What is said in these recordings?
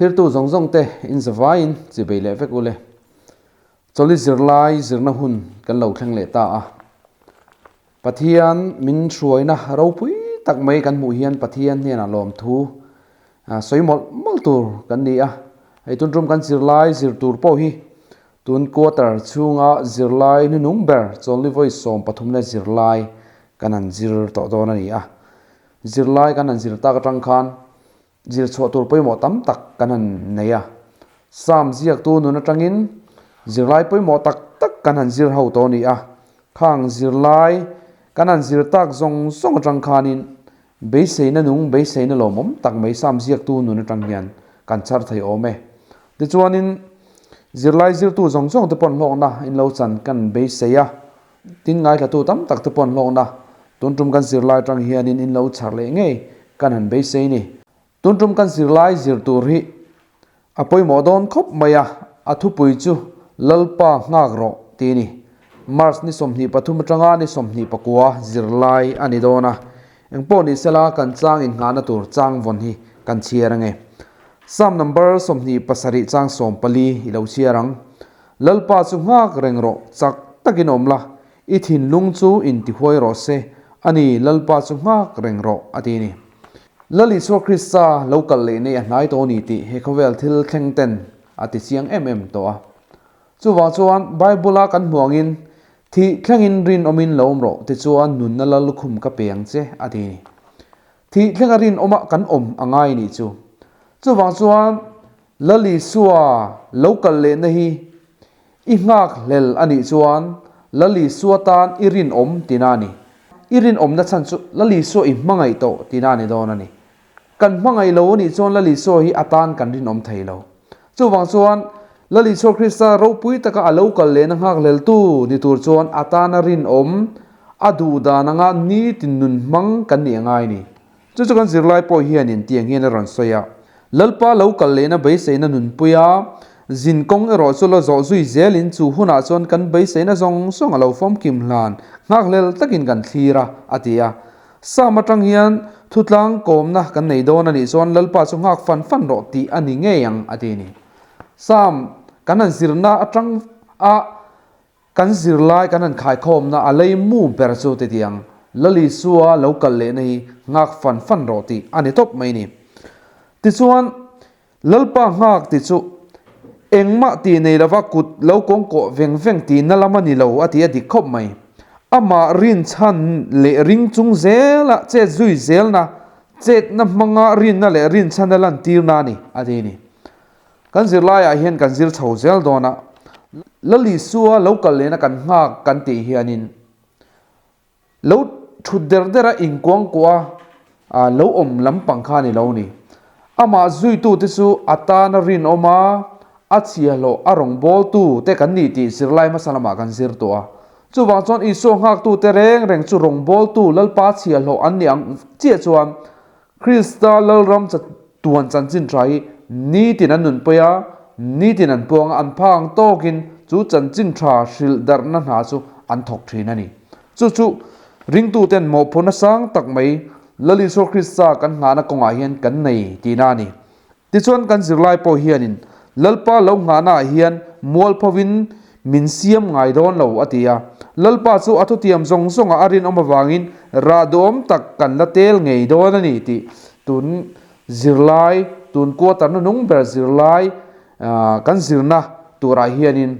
Thlirtu zawng zawng te in zavaiin chi bei leh vek ule. Chawlhi zirlai zirna hun kan lo thleng leh ta a. Pathian min hruaina ropui tak mai kan hmuh hian Pathian hnenah lawmthu sawi mawlh mawlh tur kan ni a. Hei tun tum kan zirlai zir tur pawh hi tun quarter chhunga zirlai hnuhnung ber chawlni vawi 13 leh zirlai kan han zir tawh dawn a ni a. Zirlai kan han zir tak atang khan Zir chhuah tur pawimawh tam tak kan han nei a, Psalm ziaktu nun atangin zirlai pawimawh tak tak kan han zir ho tawh a ni a, khang zirlai kan han zir tak zawng zawng atang khanin beiseina nung beiseina lawmawm tak mai Psalm ziaktu nun atang hian kan chhar thei awm e. Tichuanin zirlai zirtu zawng zawng te pawn hlawkna in lo chan kan beisei a, Tin ngaithlatu tam tak te pawh an hlawkna tun tum kan zirlai atang hianin in lo chhar leh ngei kan han beisei ni. Tun tum kan zirlai zir tur hi a pawimawh dawn khawp mai a, a thupui chu Lalpa nghak rawh tih a ni. March ni 23 atanga ni 24 zirlai a ni dawn a, engpawh ni sela kan chang innghahna tur chang vawn hi kan chhiar ange. Psalm number 27 chang 14 i lo chhiar ang. Lalpa chu nghak reng rawh, chak takin awm la, i thinlung chu intihuai rawh se, a ni, Lalpa chu nghak reng rawh, a ti a ni. Lal Isua Krista lo kal leh nei a hnai tawh a ni tih he khawvel thil thleng ten a ti chiang em em tawh a. Chuvang chuan Bible-a kan hmuh angin, Thih thlengin rinawmin lo awm rawh, tichuan nunna la lukhum ka pe ang che, a ti a ni. Thih thlenga rinawma kan awm a ngai a nih chu. Chuvang chuan Lal Isua lo kal lehna hi i nghak hlel a nih chuan Lal Isua tan i rinawm tina a ni. I rinawmna chhan chu Lal Isua i hmangaih tawh tina a ni dawn a ni. Kan hmangaih lo a nih chuan Lal Isua hi a tan kan rinawm thei lo. Chuvang chuan Lal Isua Krista ropui taka a lo kal lehna nghak hleltu ni tur chuan a tana rinawm a duh dan anga nitin nun hmang kan nih a ngai a ni. Chu chu kan zirlai pawh hianin tiang hian a rawn sawi a, Lalpa lo kal lehna beiseina nunpui a, zin kawng erawh chu la zawh zui zelin chu hunah chuan kan beiseina zawng zawng a lo fawmkim hlan nghakhlel takin kan thlir a, a ti a. Psalm atang hian thutlang kawmna kan nei dawn a nih chuan Lalpa chu nghak fan fan rawh tih a ni ngei ang, a ti a ni. Psalm kan han zirna atang a. Kan zirlai kan han khaikhawmna a lei mu ber chu titiang Lal Isua lo kal lehna hi nghak fan fan rawh tih a ni tawp mai ni. Tichuan, Lalpa nghak tih chu engmah tih nei lova kut lo kawngkawh veng veng tihna lam a ni lo a ti a dik khawp mai. Amah rinchhan leh ring chung zela chet zui zelna, chetna hmanga rinna leh rinchhana lantirna a ni a ti a ni. Kan zirlaiah hian kan zir chho zel dawn a, Lal Isua lo kal lehna kan nghak kan tih hianin lo thut der der a inkuangkuah a lo awm lampang kha a ni lo ni. Amah zuitute chu a tana rinawm a, a chhiahhlawh a rawngbawltu te kan ni tih zirlai hmasa lamah kan zir tawh a. Chuvang chuan Isua nghaktute reng reng chu rawngbawltu Lalpa chhiahhlawh an nih ang chiah chuan Krista Lalram chatuan chanchin tha hi nitin an nunpui a, nitin an puang a, an pha ang tawkin chu chanchin tha hrilh darhna hna chu an thawk thin a ni. Chu chu ringtuten mawhphurhna sang tak mai Lal Isua Krista kan nghahna kawngah hian kan nei tihna a ni. Tichuan kan zirlai pawh hianin Lalpa lo nghahnaah hian mualphovin min siam ngai dawn lo a ti a. Lalpa chu a thutiam zawng zawngah a rinawm avangin rah duhawm tak kan la tel ngei dawn a ni tih tun zirlai, tun quarter hnuhnung ber zirlai kan zirna turah hianin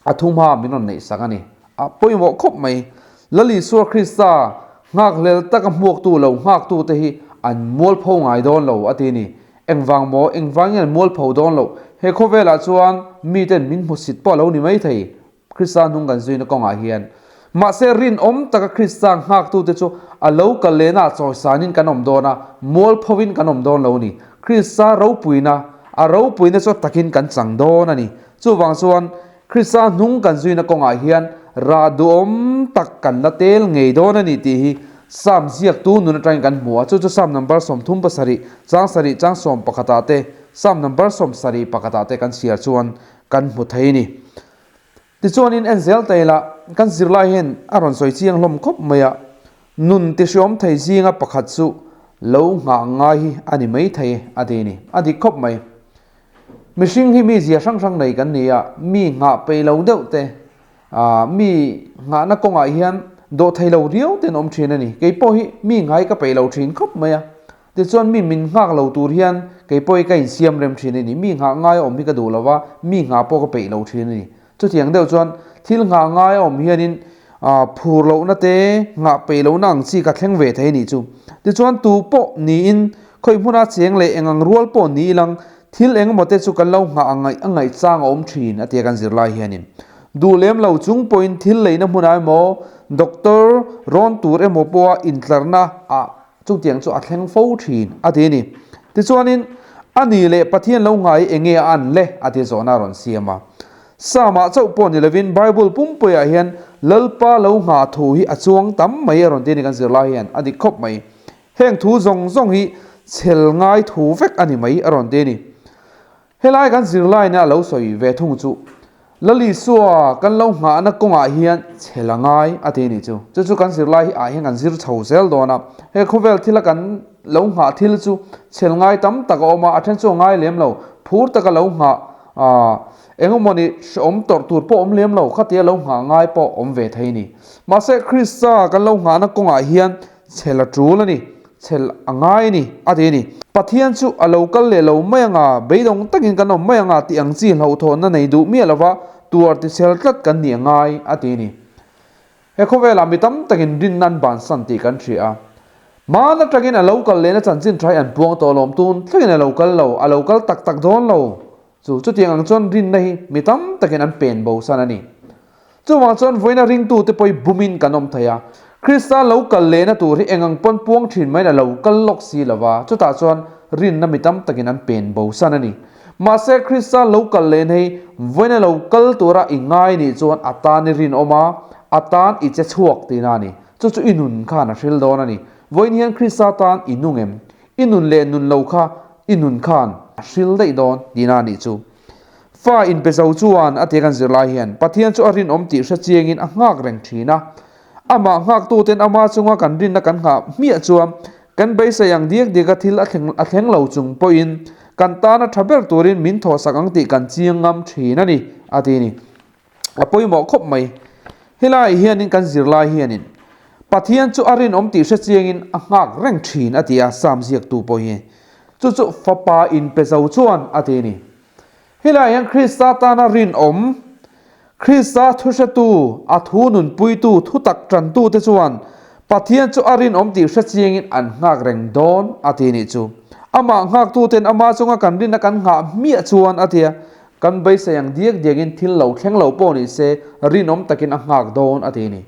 a thumha min rawn neihsak a ni. A pawimawh khawp mai. Lal Isua Krista nghakhlel taka hmuaktu lo nghaktute hi an mualpho ngai dawn lo a ti ni. Engvang maw? Engvang nge an mualpho dawn loh? He khawvelah chuan miten min hmusit pawh a lo ni mai thei, Krista hnung kan zuina kawngah hian. Mahse rinawm taka Krista nghaktute chu a lo kal lehna chawisanin kan awm dawn a, mualphovin kan awm dawn lo a ni. Krista ropuina, a ropuina chu takin kan chang dawn a ni. Chuvang chuan Krista hnung kan zuina kawngah hian rah duhawm tak kan la tel ngei dawn a ni tih hi Psalm ziaktu nun atangin kan hmu a, chu chu Psalm number 37 chang sarih chang sawm pakhatah te, Psalm number 70 pakhatah te kan chhiar chuan kan hmu thei a ni. Tichuanin en zel ta ila, kan zirlai hian a rawn sawi chiang hlawm khawp mai a, nun tihriawm thei zinga pakhat chu lo nghah ngai hi a ni mai thei a ti a ni. A dik khawp mai. Mihring hi mi zia hrang hrang nei kan ni a, mi nghah peih lo deuh te, mi nghahna kawngah hian dawh thei lo riau te an awm thin a ni. Kei pawh hi mi nghai ka peih lo thin khawp mai a, Tichuan mi min nghak lo tur hian kei pawh hi ka insiam rem thin a ni. Mi nghah ngai a awm hi ka duh lo va, mi nghah pawh ka peih lo thin a ni. Chutiang deuh chuan thil nghah ngai a awm hianin phur lohna te, nghah peih lohna ang chi ka thleng ve thei a nih chu. Tichuan tu pawh niin khawi hmuna cheng leh eng ang rual pawh ni ilang thil eng emaw te chu kan lo nghah angaih a ngaih chang a awm thin a tia kan zirlai hianin. Duh lem lo chung pawhin thil leina hmunah emaw, doctor rawn tur emaw pawha intlarna ah Chutiang chu a thleng fo thin, a ti a ni. Tichuanin, A ni leh Pathian lo ngai eng nge a an le? a ti zawhna a rawn siam a. Psalm-ah chauh pawh ni lovin Bible pumpuiah hian Lalpa lo nghah thu hi a chuang tam mai a rawn ti a ni kan zirlai hian a dik khawp mai. Heng thu zawng zawng hi chhel ngai thu vek a ni mai a rawn ti a ni. Helai kan zirlaina a lo sawi ve thung chu, Lalisua kan lo nghahna kawngah hian chhel a ngai a ti a nih chu. Chu chu kan zirlai hi ah hian kan zir chho zel dawn a. He khawvel thila kan lo nghah thil chu chhel ngai tam tak a awm a, a then chu a ngai lem lo. Phur taka lo nghah eng emawni hrehawm tawrh tur pawh awm lem lo, khatia lo nghah ngai pawh awm ve thei a ni. Mahse Krista kan lo nghahna kawngah hian Chhel a tul a ni, chhel a ngai a ni, a ti a ni. Pathian chu a lo kal leh lo mai anga, beidawng takin kan awm mai anga tih ang chi hlauhthawnna nei duh miah lova tuar ti chhel tlat kan nih a ngai, a ti a ni. He khawvelah mi tam takin rinna an bansan tih kan hria a. Hmaan atangin a lo kal lehna chanchin tha hi an puang tawh lawm tun thlengin a lo kal lo, a lo kal tak tak dawn lo. Chu chutiang ang chuan rinna hi mi tam takin an pen bosan a ni. Chuvang chuan vawiina ringtute pawh hi bumin kan awm thei a, Krista lo kal lehna tur hi eng ang pawn puang thin maiin a lo kal lawk si lo va, chutah chuan rinna mi tam takin an pen bosan a ni. Mahse, Krista lo kal lehna hi vawiina lo kal tura i ngai nih chuan a tan i rinawm a, a tan i che chhuak tihna a ni. Chu chu i nun khan a hril dawn a ni. Vawiin hian Krista tan i nung em? I nun leh nun lo kha i nun khan a hril daih dawn tihna a nih chu. Fa inpe zo chuan a tia kan zir lai hian Pathian chu a rinawm tih hre chiangin a nghak reng thin a. Amah nghaktuten ama chunga kan rinna kan nghah hmiah chuan kan beisei ang diak diaka thil a thleng a thleng lo chung pawhin kan tana tha ber turin min thawhsak ang tih kan chiang ngam thin a ni, a ti a ni. A pawimawh khawp mai. Helaiah hianin kan zirlai hianin Pathian chu a rinawm tih hre chiangin a nghak reng thin a ti a, Psalm ziaktu pawh hi. Chu chu Fapa inpe zo chuan a ti a ni. Helaiah hian Krista tana rinawm, Krista thuhretu, a thu nunpuitu, thutak tantute chuan Pathian chu a rinawm tih hre chiangin an nghak reng dawn a ti a nih chu. Amah nghaktuten ama chunga kan rinna kan nghah hmiah chuan a ti a, Kan beisei ang diak diakin thil lo thleng lo pawh ni se rinawm takin a nghak dawn a ti a ni.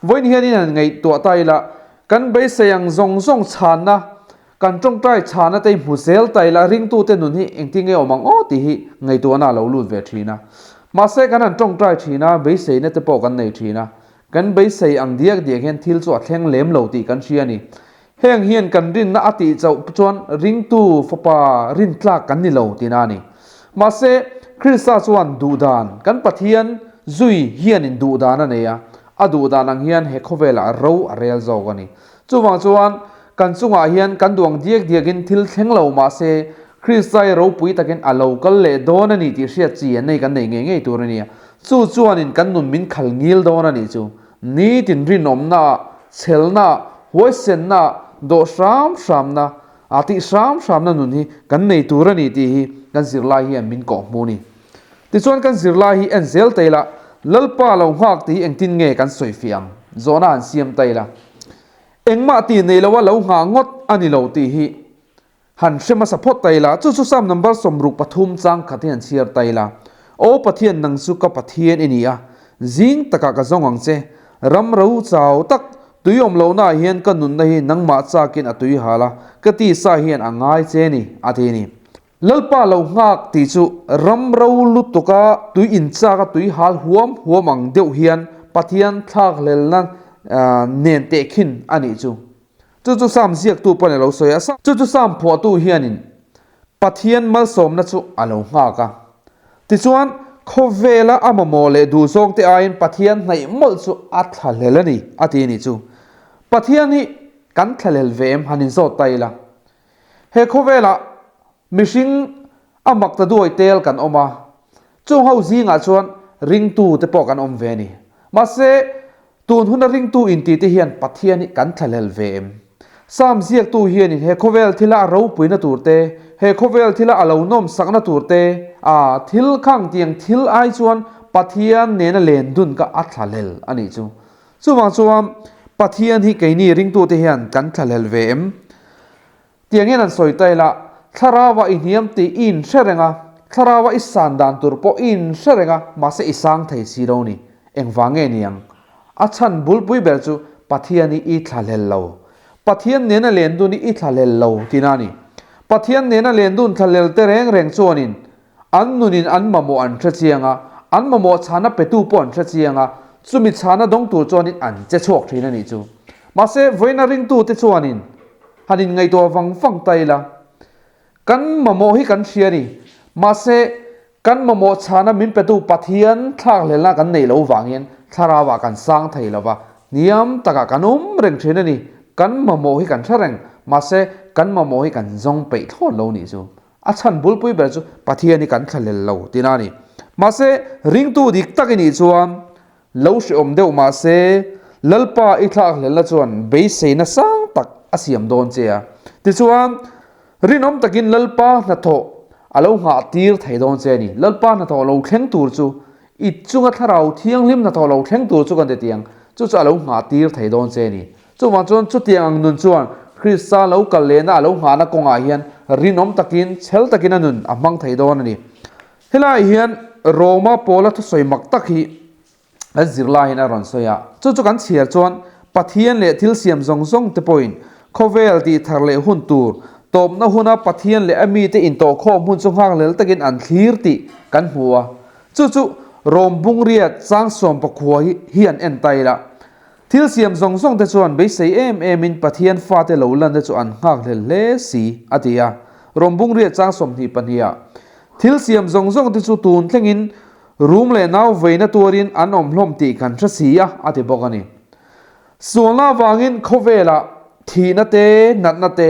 Vawiin hianin han ngaihtuah ta ila, kan beisei ang zawng zawng chhanna, kan tawngtai chhanna te hi hmu zel ta ila ringtute nun hi engtin nge awm ang aw tih hi ngaihtuahna a lo lut ve thin a. Mahse kan han tawngtai thin a, beiseina te pawh kan nei thin a. Kan beisei ang diak diak hian thil chu a thleng lem lo tih kan hria a ni. Heng hian kan rinna a tih chauh chuan ringtu fapa rintlak kan ni lo tihna a ni. Mahse, Krista chuan duhdan, kan Pathian zui hianin duhdan a nei a, a duhdan ang hian he khawvelah ro a rel zawk a ni. Chuvang chuan, kan chungah hian kan duang diak diakin thil thleng lo mahse, Krista hi ropui takin a lo kal leh dawn a ni tih hriat chi an nei kan nei ngei ngei tur a ni a. Chu chuanin kan nun min khal ngil dawn a nih chu. Nitin rinawmna, chhelna, huaisenna, dawh hram hramna, a tih hram hramna nun hi kan nei tur a ni tih hi kan zirlai hian min kawh hmu a ni. Tichuan kan zirlai hi en zel ta ila, Lalpa lo nghak tih hi engtin nge kan sawi fiah ang? Zawhna han siam ta ila, engmah tih nei loa lo nghah ngawt a ni lo tih hi Han hre hmasa phawt ta ila, chu chu Psalm number 63 chang khat hi han chhiar ta ila, Aw Pathian nang chu ka Pathian i ni a, zing takah ka zawng ang che, ram ro chau tak, tui awm lohnaah hian ka nunna hi nangmah chakin a tui hal a, ka tisa hian a ngai che ni, a ti a ni. Lalpa lo nghak tih chu ram ro lutuka tui inchak a tui hal huam huam ang deuh hian Pathian thlakhlelna nen tehkhin a nih chu. Chu chu Psalm ziaktu pawn a lo sawi a. Chu chu Psalm phuahtu hianin Pathian malsawmna chu a lo nghak a. Tichuan, khawvela a mamawh leh duhzawngte aiin Pathian hnaih mawlh chu a thlahlel a ni, a ti a nih chu. Pathian hi kan thlahlel ve em han inzawt ta ila. He khawvelah mihring a mak ta duai tel kan awm a, chung ho zingah chuan ringtu te pawh kan awm ve a ni. Mahse, tun huna ringtu inti te hian Pathian hi kan thlahlel ve em? Psalm ziaktu hianin he khawvel thila a ropuina tur te, he khawvel thila a lo nawmsakna tur te, a thil khang tiang thil ai chuan Pathian nena len dun kha a thlahlel a nih chu. Chuvang chuan Pathian hi keini ringtute hian kan thlahlel ve em? Tiangin an sawi ta ila, Thlarauah i hniam tih i inhre reng a, Thlarauah i san dan tur pawh i inhre reng a, mahse i sang thei si lo ni. Engvang nge ni ang? A chhan bulpui ber chu Pathian hi i thlahlel lo. Pathian nena len dun hi i thlahlel lo tina a ni. Pathian nena len dun thlahlel te reng reng chuanin An nunin an mamawh an hre chiang a, an mamawh chhana petu pawh an hre chiang a, chumi chhana dawng tur chuanin an che chhuak thin a nih chu. Mahse, vawiina ringtute chuanin han inngaihtuah vang vang ta ila, kan mamawh hi kan hria a ni. Mahse, kan mamawh chhana min petu Pathian thlakhlelna kan neih loh vangin thlarauah kan sang thei lo va, hniam takah kan awm reng thin a ni. Kan mamawh hi kan hre reng, mahse, kan mamawh hi kan zawng peih thlawt lo nih chu. A chhan bulpui ber chu Pathian hi kan thlahlel lo tihna a ni. Mahse, ringtu dik tak i nih chuan lo hrehawm deuh mahse, Lalpa i thlakhlelna chuan beiseina sang tak a siam dawn che a. Tichuan, rinawm takin Lalpa hnathawh a lo nghah tir thei dawn che a ni. Lalpa hnathawh lo thleng tur chu i chunga thlarau thianghlim hnathawh lo thleng tur chu kan ti tiang, chu chu a lo nghah tir thei dawn che a ni. Chuvang chuan chutiang ang nun chuan Krista lo kal lehna a lo nghahna kawngah hian rinawm takin, chhel takin a nun a hmang thei dawn a ni. Helaiah hian Roma Paula thusawi mak tak hi kan zirlaiin a rawn sawi a. Chu chu kan chhiar chuan Pathian leh thil siam zawng zawng te pawhin khawvel tih thar leh hun tur, tawpna huna Pathian leh a mite intawhkhawm hun chu nghakhlel takin an thlir tih kan hmu a. Chu chu Rom bungriat Changsawm pakhua hi an en ta ila. Thil siam zawng zawng te chuan beisei em em in Pathian fate lo lan te chu an nghakhlel hle si, a ti a. Rawmbung riat chang 22 ah, Thil siam zawng zawng te chu tun thlengin rum leh nau veina tuarin an awm hlawm tih kan hre si a, a ti bawk a ni. Sualna avangin khawvelah thihna te, natna te,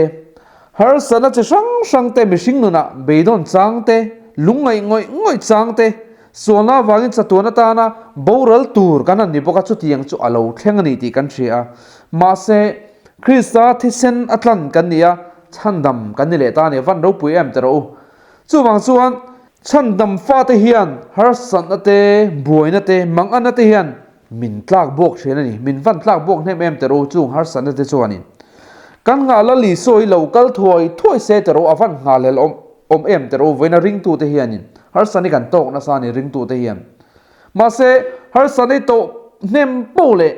harsatna chi hrang hrang te, mihring nunah beidawn chang te, lungngaih ngawih ngawih chang te, Sualna avangin chatuan atana boral tur kan han ni bawk a, chutiang chu a lo thleng a ni tih kan hria a. Mahse, Krista thisen a tlan kan ni a, chhandam kan ni leh ta a ni, van ropui em teh rawh u. Chuvang chuan, chhandam fate hian harsatna te, buaina te, manganna te hian min tlak buak thin a ni, min van tlak buak hnem em teh rawh u chung harsatna te chuanin. Kan nghah la li sawi lo kal thuai thuai se teh rawh u, a van nghahhlelh awm awm em teh rawh u, vawiina ringtute hianin harsatna kan tawk nasa a ni ringtute hian. Mahse, harsatna i tawh hnem poh leh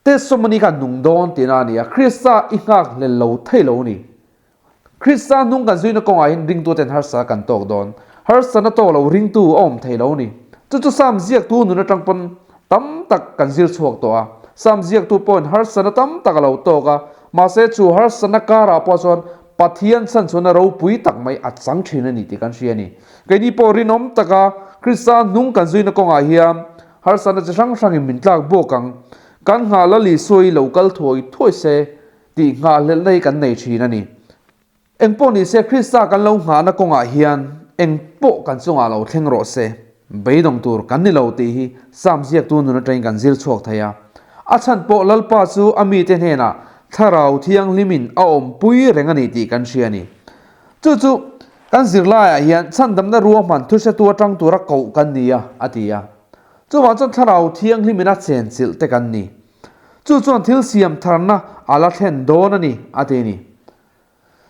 testimony kha nung dawn tihna a ni a, Krista i nghakhlel lo thei lo a ni. Krista hnung kan zuina kawngah hian ringtuten harsa kan tawk dawn. Harsana tawk lo ringtu a awm thei lo a ni. Chu chu Psalm ziaktu nun atang pawn tam tak kan zir chhuak tawh a. Psalm ziaktu pawhin harsana tam tak a lo tawk a, mahse chu harsana karah pawh chuan Pathian chhanchhuahna ropui tak mai a chang thin a ni tih kan hria a ni. Keini pawh rinawm taka Krista hnung kan zuina kawngah hian harsana chi hrang hrangin min tlak bawk ang. Kan nghah la Isua hi lo kal thuai thuai se Tih nghahhlelhna hi kan nei thin a ni. Eng pawh ni se, Krista kan lo nghahna kawngah hian eng pawh kan chungah lo thleng rawh se, beidawng tur kan ni lo tih hi Psalm ziaktu nun atangin kan zir chhuak thei a. A chhan pawh Lalpa chu a mite hnenah Thlarau Thianghlimin a awmpui reng a ni tih kan hria a ni. Chu chu kan zirlaiah hian chhandamna ruahman thuhretu atang tura koh kan ni a, a ti a. Chuvang chuan Thlarau Thianghlimin a chenchilh te kan ni. Chu chuan thil siam tharna a la thlen dawn a ni, a ti a ni.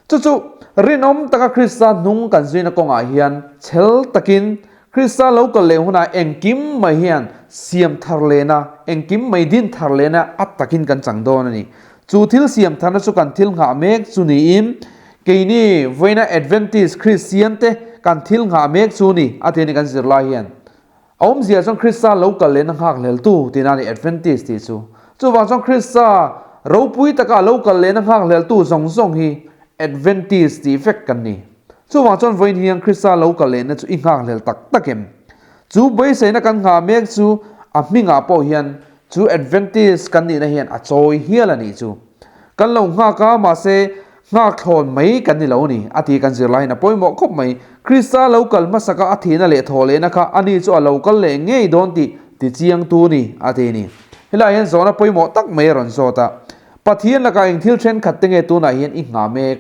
Chu chu rinawm taka Krista hnung kan zuina kawngah hian chhel takin Krista lo kal leh hunah engkim mai hian siam thar lehna, engkim mai din thar lehna a takin kan chang dawn a ni. Chu thil siam tharna chu kan thil nghah mek chu niin keini vawiina Adventist Kristian te kan thil nghah mek chu ni, a ti a ni kan zirlai hian. A awmzia chuan Krista lo kal lehna nghakhleltu tihna a ni Adventist tih chu. Chuvang chuan Krista ropui taka a lo kal lehna nghakhleltu zawng zawng hi Adventist tih vek kan ni. Chuvang chuan vawiin hian Krista lo kal lehna chu i nghakhlel tak tak em? Chu beiseina kan nghah mek chu a hmingah pawh hian chu Adventist kan nihna hian a chawi hial a nih chu. Kan lo nghak a, mahse nghak thlawn mai kan ni lo a ni, a ti kan zirlaiin a pawimawh khawp mai. Krista lo kal hmasaka a thihna leh thaw lehna kha ani chu a lo kal leh ngei dawn tih tichiangtu ni, a ti a ni. Helaiah hian zawhna pawimawh tak mai a rawn zawt a, Pathian lakah eng thil thenkhat te nge tunah hian i nghah mek?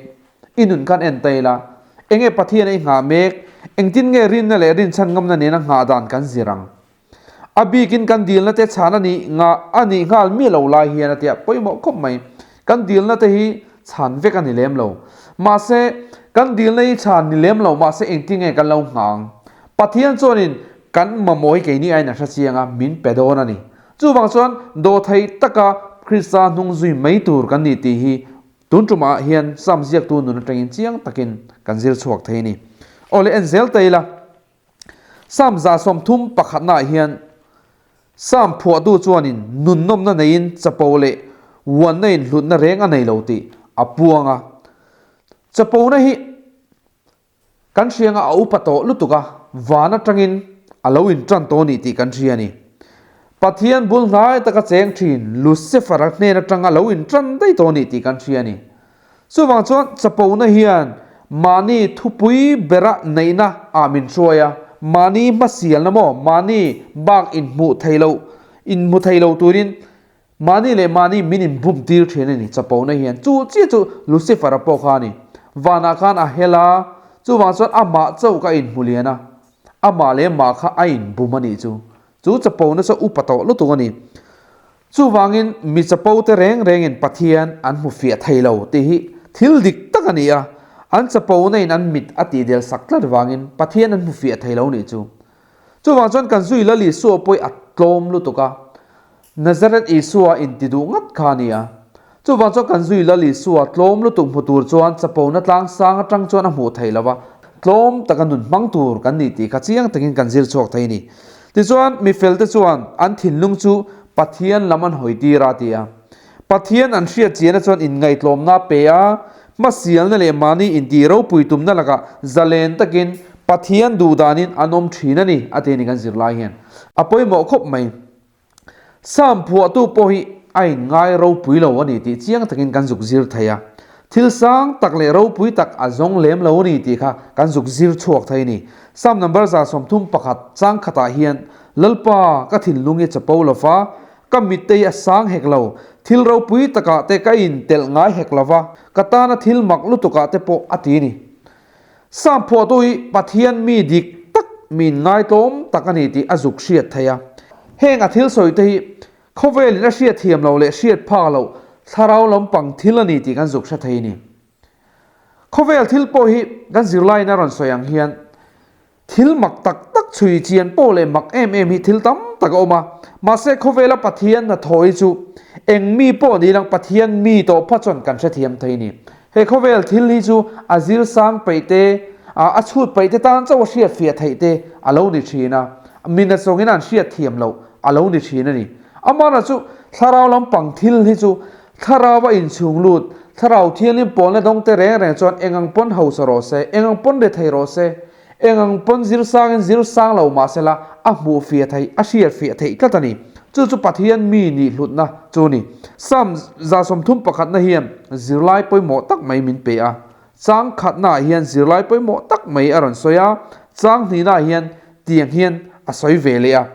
I nun khan en ta ila, enge Pathian a i nghah mek? Engtin nge rinna leh rinchhan ngamna nena nghah dan kan zir ang? A bikin kan dilna te chhan a nih ngah a nih nghal miah lo lai hian a tia pawimawh khawp mai. Kan dilna te hi chhan vek a ni lem lo. Mahse, kan dilna hi chhan ni lem lo mahse engtin nge kan lo nghah ang? Pathian chuanin kan mamawh hi keini aiin a hre chiang a, min pe dawn a ni. Chuvang chuan dawhthei taka Krista hnung zui mai tur kan ni tih hi Tun tumah hian Sam ziaktu nun atangin chiang takin kan zir chhuak thei a ni. Aw le en zel ta ila, Sam 30 pakhatnaah hian Sam phuahtu chuanin nunnawmna neiin chapo leh uanna in hlutna reng a nei lo tih a puang a. Chapona hi Kan hrianga a upa tawh lutuk a, van atangin a lo intan tawh a ni tih kan hria a ni. Pathian bul hnai taka cheng thin Lucifer-a hnen atang a lo intan daih tawh a ni tih kan hria a ni. Chuvang chuan chapona hian mahni thupui bera neihna ah min hruai a, mahni hmasialna maw, mahni bak inhmuh thei lo, inhmu thei lo turin Mahni leh mahni min inbum tir thin a ni, chapona hian. Chu chiah chu Lucifer-a pawh kha a ni. Vanah khan a hel a, chuvang chuan amah chauh kha a inhmu lian a, amah leh mah kha a inbum a nih chu. Chu chapona chu a upa tawh lutuk a ni. Chuvangin mi chapo te reng rengin Pathian an hmu fiah thei lo tih hi thil dik tak a ni a, an chapona in an mit a tihdel sak tlat vangin Pathian an hmu fiah thei lo nih chu. Chuvang chuan kan zui Lal Isua pawh a tlawm lutuk a, Nazareth Isua inti duh ngat kha a ni a. Chuvang chuan kan zui Lal Isua tlawm lutuk hmu tur chuan chapona tlang sang atang chuan a hmuh theih lo va, tlawm taka nun hmang tur kan ni tih kha chiang takin kan zir chhuak thei a ni. Tichuan, mi felte chuan an thinlung chu Pathian lam an hawi tir a ti a. Pathian an hriat chiahna chuan inngaihtlawmna a pe a, hmasialna leh mahni intih ropui tumna lakah zalen takin Pathian duhdanin an awm thin a ni, a ti a ni kan zirlai hian. A pawimawh khawp mai. Sam phuahtu pawh hi a inngai ropui lo a ni tih chiang takin kan zuk zir thei a. Thil sang tak leh ropui tak a zawng lem lo a ni tih kha kan zuk zir chhuak thei a ni. Sam number 31 chang khatah hian, Lalpa, ka thinlung hi chapo lo va, Ka mittei a sang hek lo, thil ropui takah te ka intelh ngai hek lo va, ka tana thil mak lutukah te pawh a ti ni. Sam phuahtu hi Pathian mi dik tak, mi inngaitawm tak a ni tih a zuk hriat thei a. Heng a thil sawi te hi khawvelin a hriat thiam loh leh hriat phak loh thlarau lampang thil a ni tih kan zuk hre thei a ni. Khawvel thil pawh hi kan zirlaiin a rawn sawi ang hian Thil mak tak tak chhui chian pawh leh mak em em hi thil tam tak a awm a, mahse khawvela Pathian hnathawh hi chu eng mi pawh ni lang Pathian mi tawh pha chuan kan hrethiam thei ni. He khawvel thil hi chu a zir sang peih te, a chhut peih te tan chauh a hriat fiah theih te a lo ni thin a, mi nachawngin an hriat thiam loh a lo ni thin a ni. Amahna chu thlarau lampang thil hi chu Thlarau a inchhung lut, Thlarau Thianghlim pawlna dawngte reng reng chuan eng ang pawn hausa rawh se, eng ang pawn rethei rawh se, eng ang pawn zir sangin zir sang lo mah sela a hmuh fiah theih, a hriat fiah theih tlat a ni. Chu chu Pathian mi nih hlutna chu a ni. Psalm 31 na hian zirlai pawimawh tak mai min pe a. Chang khatnaah hian zirlai pawimawh tak mai a rawn sawi a, chang hnihnaah hian tiang hian a sawi ve leh a.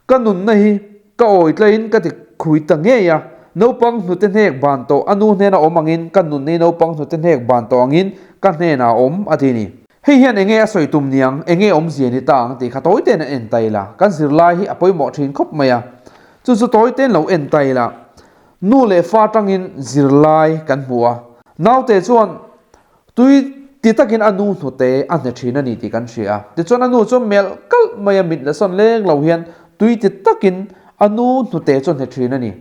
Ka nunna hi Ka awi tlaiin ka ti khui ta ngei a, naupang hnute hnek ban tawh a nu hnena awm angin ka nun hi naupang hnute hnek ban tawh angin ka hnenah a awm a ti ni. Hei hian enge a sawi tum niang, enge awmzia ni ta ang tih kha tawi ten an en ta ila, kan zirlai hi a pawimawh thin khawp mai a, chu chu tawi ten lo en ta ila, nu leh fa tangin zirlai kan hmu a, naute chuan Tui ti takin a nu hnute a hne thin a ni tih kan hria a. Tichuan a nu chu melh kalh mai a, mit la sawn leng lo hian tui ti takin a nu hnute chu a hne thin a ni.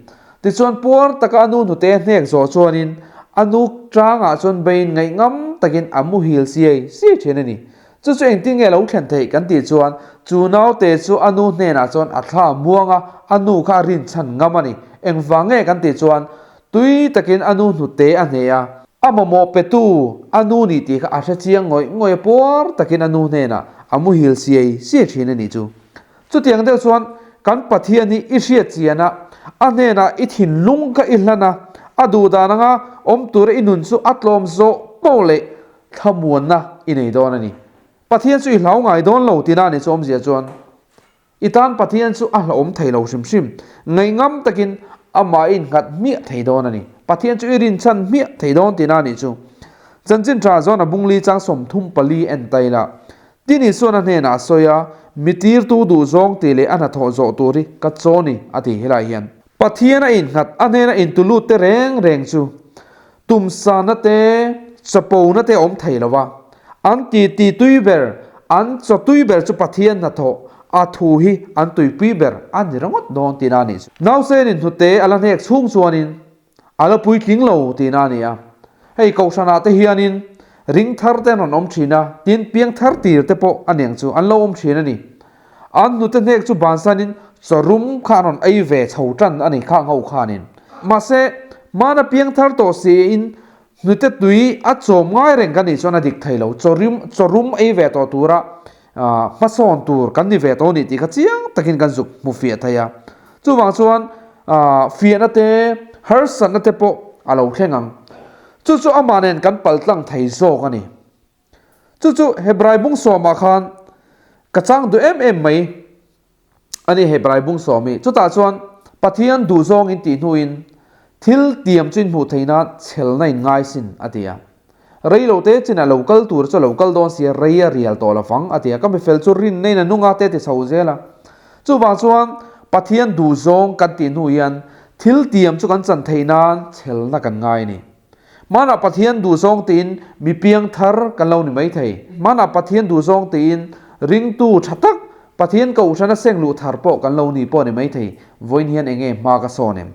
Tichuan puar taka a nu hnute a hnek zawh chuanin a nu tangah chuan beiin ngaihngam takin a muhil siai siai thin a ni. Chu chu engtin nge lo thlen theih kan tih chuan chu naute chu a nu hnenah chuan a thla muang a, a nu kha a rinchhan ngam a ni. Engvang nge kan tih chuan tui takin a nu hnute a hne a. A mamawh petu a nu nih tih kha a hre chiang ngawih ngawih a, puar takin a nu hnenah a muhil siai siai thin a nih chu. Chutiang deuh chuan kan Pathian hi i hriat chian a, a hnenah i thinlung kha i hlan a, a duhdan anga awm tura i nun chu a tlawm zawh poh leh thlamuanna i nei dawn a ni. Pathian chu i hlau ngai dawn lo tina a nih chu awmzia chuan. I tan Pathian chu a hlauhawm thei lo hrim hrim. Ngaihngam takin amah i innghat hmiah thei dawn a ni. Pathian chu i rinchhan hmiah thei dawn tihna a nih chu. Chanchin tha zawn a bungli chang 34 en ta ila. Tin Isuan a hnenah a sawi a, Mi tirtu duh zawng tih leh a hnathawh zawh tur hi ka chaw ni, a ti helai hian. Pathian a innghat, a hnena intulut te reng reng chu Tumsana te, chapona te awm thei lo a, an ti ti tui ber, an chaw tui ber chu Pathian hnathawh a thu hi an tuipui ber a ni ringawt dawn tihna a nih chu. Nausenin hnute a la hnek chhung chuanin a la puitling lo tihna a ni a. Hei Kohhranah te hianin ring thar te an rawn awm thin a, tin piang thar tir te pawh a niang chu an lo awm thin a ni. An hnute hnek chu bansanin chaw rum kha an rawn ei ve chho tan a ni kha ngho khanin. Mahse, hmana piang thar tawh siin hnute tui a chawm ngai reng ka nih chuan a dik thei lo. Chaw rim, chaw rum ei ve tawh tura hmasawn tur kan ni ve tawh a nih tih kha chiang takin kan zuk hmu fiah thei a. Chuvang chuan fiahna te, harsatna te pawh a lo thleng ang. Chu chu amah nen kan paltlang thei zawk a ni. Chu chu Hebrai bung sawmah khan ka chang duh em em mai a ni Hebrai bung sawm hi. Chutah chuan Pathian duhzawng in tih hnuin thil tiam chu in hmuh theih nan chhelna in ngai sin a ti a. Rei lo te chin a lo kal tur chu a lo kal dawn sia rei a rial tawh lovang a ti a. Ka mifel chu rinna in a nung a te ti chho zel a. Chuvang chuan Pathian duhzawng kan tih hnu hian thil tiam chu kan chan theih nan chhelna kan ngai a ni. Hmanah Pathian duhzawng tiin mi piang thar kan lo ni mai thei. Hmanah Pathian duhzawng tiin ringtu tha tak, Pathian kohhrana seng luh thar pawh kan lo ni pawh ni mai thei. Vawiin hian eng nge hma ka sawn em?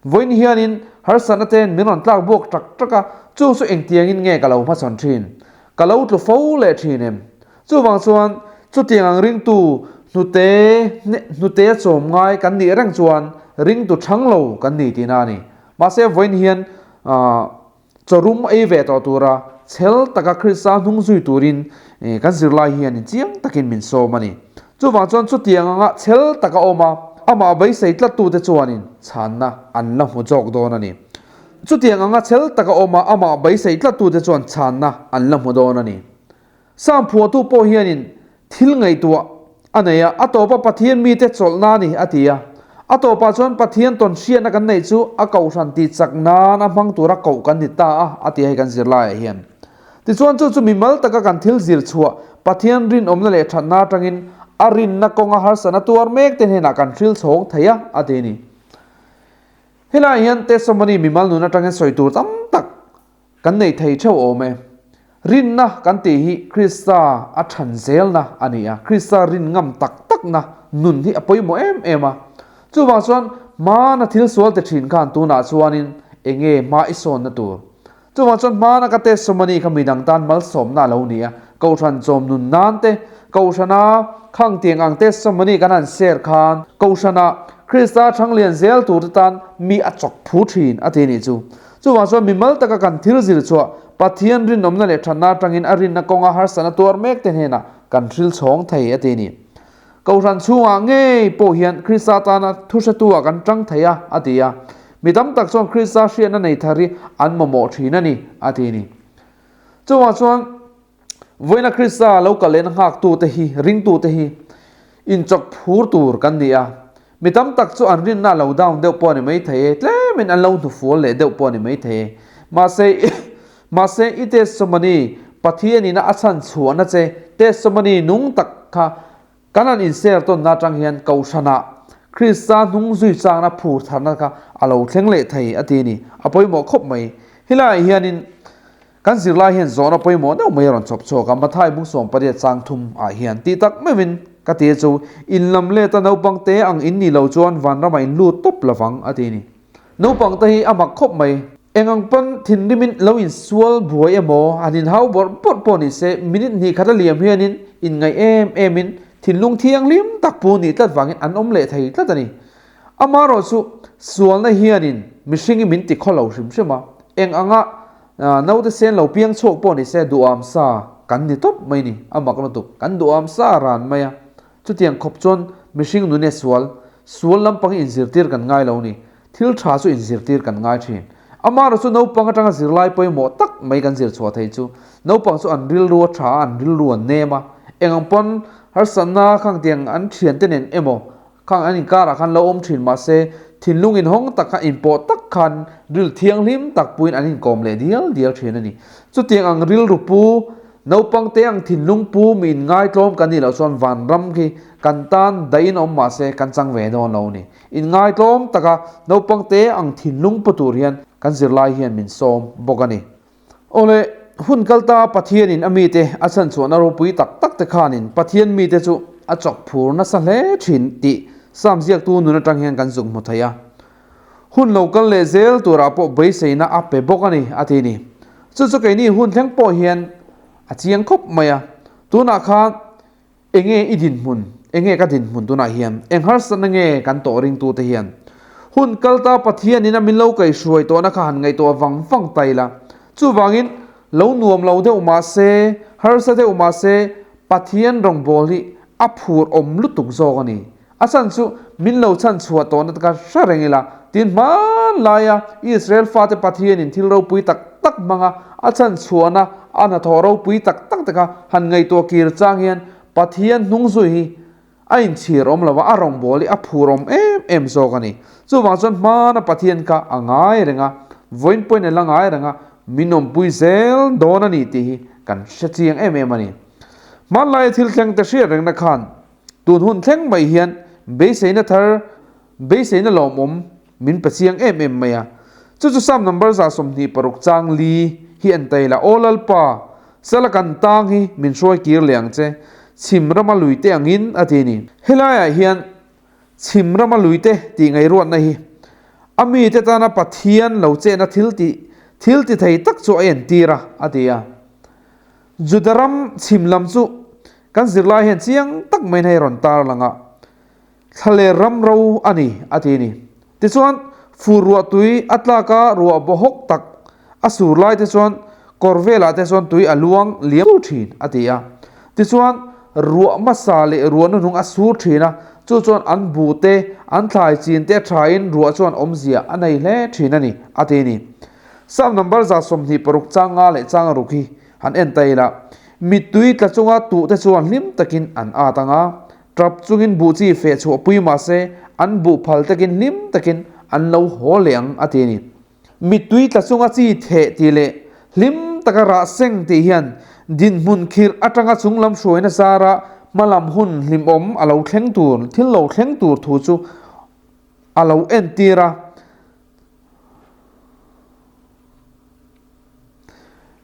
Vawiin hianin harsatna te'n min rawn tlak buak tak tak a, chu chu engtiangin nge ka lo hmachhawn thin? Ka lo tlu fo leh thin em? Chuvang chuan chutiang ang ringtu hnute hnute a chawm ngai kan nih reng chuan ringtu thang lo kan ni tihna a ni. Mahse vawiin hian chawrum ei ve tawh tura chhel taka Krista hnung zui turin kan zirlai hianin chiang takin min sawm a ni. Chuvang chuan chutiang anga chhel taka awm a, amah beisei tlattute chuanin chhanna an la hmu zawk dawn a ni. Chutiang anga chhel taka awm a, amah beisei tlattute chuan chhanna an la hmu dawn a ni. Psalm phuahtu pawh hianin thil ngaihtuah a nei a, a tawpa Pathian mite chawlhna a ni a ti a. A tawpah chuan Pathian tawn hriatna kan neih chu a kohhran tih chak nan a hmang tura koh kan ni ta a, a ti a hei kan zirlaiah hian. Tichuan chu chu mimal taka kan thil zir chhuah Pathian rinawmna leh thatna atangin a rinna kawnga harsatna tuar mek te hnenah kan hril chhawng thei a, a ti a ni. Helaiah hian testimony mimal nun atangin sawi tur tam tak Kan nei thei theuh awm e. Rinna kan tih hi Krista a than zelna a ni a, Krista rin ngam tak takna nun hi a pawimawh em em a. Chuvang chuan hmana thil sual ti thin khan tunah chuanin enge hma i sawnna tur. Chuvang chuan hmana ka testimony kha midang tan malsawmna a lo ni a, Kohhran chawm nun nan te, Kohhrana khang tiang ang testimony kan han share khan Kohhrana Krista thanglian zel tur te tan mi a chawk phu thin a ti nih chu. Chuvang chuan mimal taka kan thil zir chhuah Pathian rinawmna leh thatna atangin a rinna kawnga harsatna tuar mek te hnenah kan hril chhawng thei a ti a ni. Kohhran chhungah ngei pawh hian Krista tana thuhretu ah kan tang thei a, a ti a. Mi tam tak chuan Krista hriatna nei thar hi an mamawh thin a ni, a ti a ni. Chuvang chuan vawiina Krista lo kal lehna nghaktute hi, ringtute hi inchawk phur tur kan ni a. Mi tam tak chu an rinna a lo down deuh pawh a ni maithei e, tlemin an lo hnufual leh deuh pawh a ni maithei e. Mahse, mahse i testimony Pathianin a chhan chhuahna che testimony nung tak kha kan han inshare tawnna atang hian Kohhranah Krista hnung zui changna phur tharna kha a lo thleng leh thei a ti a ni. A pawimawh khawp mai. Helaiah hianin Kan zirlai hian zawhna pawimawh deuh mai a rawn chawp chhuak a, Mathai bung 18 chang thum ah hian tih tak meuhin ka ti a chu, in lam let a naupang te ang in nih loh chuan vanramah in lut tawp lovang a ti a ni. Naupang te hi a mak khawp mai. Eng ang pawn thinrimin lo insual buai emaw han inhau bawrh bawrh pawh ni se, minute hnih khat a liam hianin inngaih em emin thinlung thianghlim tak pu nih tlat vangin an awm leh thei tlat a ni. Amaherawhchu sualna hianin mihring hi min ti khaw lo hrim hrim a, eng anga. Naute sen lo piang chhuak pawh ni se duham sa kan ni tawp mai ni, a mak lutuk. Kan duham sa ran mai a, chutiang khawp chuan mihring nune sual, sual lampang hi inzirtir kan ngai lo ni, thil tha chu inzirtir kan ngai thin. Amaherawh chu naupang atanga zirlai pawimawh tak mai kan zir chhuah thei chu, naupang chu an rilru a tha a, an rilru an nem a, eng ang pawn harsatna khangtiang an thiante nen emaw Khang an inkarah khan lo awm thin mahse thinlung inhawng tak kha inpawh tak khan ril thianghlim tak puiin an inkawm leh dial dial thin a ni. Chutiang ang rilru pu, naupang te ang thinlung pu mi inngaitlawm kan nih loh chuan vanram khi kan tan daih in awm mahse kan chang ve dawn lo a ni. Inngaitlawm taka naupang te ang thinlung pu tur hian kan zirlai hian min sawm bawk a ni. Awle, hun kalta Pathianin a mite a chhanchhuahna ropui tak tak te khanin Pathian mite chu a chawk phur nasa hle thin tih Sam ziaktu nun atang hian kan zuk hmu thei a. Hun lo kal leh zel turah pawh beiseina a pe bawk a ni, a ti ni. Chu chu keini hun thleng pawh hian a chiang khawp mai a. Tunah khan Enge i dinhmun? Enge ka dinhmun tunah hian? Eng harsatna nge kan tawh ringtute hian? Hun kalta Pathianin a min lo kaihruai tawhna kha han ngaihtuah vang vang ta ila. Chuvangin, lo nuam lo deuh mah se, harsa deuh mah se, Pathian rawngbâwl hi a phur awm lutuk zawk a ni. A chhan chu min lo chhan chhuah tawhna ka hre reng ila, tin hmanlaia Israel fate Pathianin thil ropui tak tak hmanga a chhan chhuahna a hnathawh ropui tak tak te kha han ngaihtuah kir chang hian Pathian hnung zui hi a inchhir awm lova, a rawngbâwl hi a phur awm em em zawk a ni. Chuvang chuan hmana Pathian kha a ngai reng a, vawiin pawhin a la ngai reng a, min awmpui zel dawn a ni tih hi kan hre chiang em em a ni. Hmanlaia thil thleng te hriat rengna khan Tun hun thleng mai hian beiseina thar, beiseina lawmawm min pe chiang em em mai a. Chu chu Psalm number 26 chang li hi en ta ila, Aw Lalpa, sala kan tang hi min hruai kir leh ang che, chhim rama lui te angin a ti a ni. Helaiah hian chhim rama lui te tih ngaihruatna hi a mite tana Pathian lo chehna thil tih thil ti thei tak chu a entir a, a ti a. Juda ram chhim lam chu kan zirlai hian chiang tak maiin hei rawn tar lang a, thlaler ram ro a ni a ti a ni. Tichuan, fur ruah tui a tlak a, ruah bawhawk tak a sur lai te chuan kawr velah te chuan tui a luang liam tur thin a ti a. Tichuan, ruah hmasa leh ruah hnuhnung a sur thin a, chu chuan an bu te, an thlai chin te a thain ruah chuan awmzia a nei hle thin a ni a ti a ni. Psalm number 26 chang nga leh chang ruk hi han en ta ila, mittui tla chunga tuh te chuan hlim takin an at ang a, tap chungin buh chi feh chhuah pui mah se an buh phal takin hlim takin an lo haw leh ang a ti a ni. Mittui tla chunga chi theh tih leh hlim taka rah seng tih hian dinhmun khirh atanga chunglam hruaina zara hmalam hun hlimawm a lo thleng tur thil lo thleng tur thu chu a lo entir a.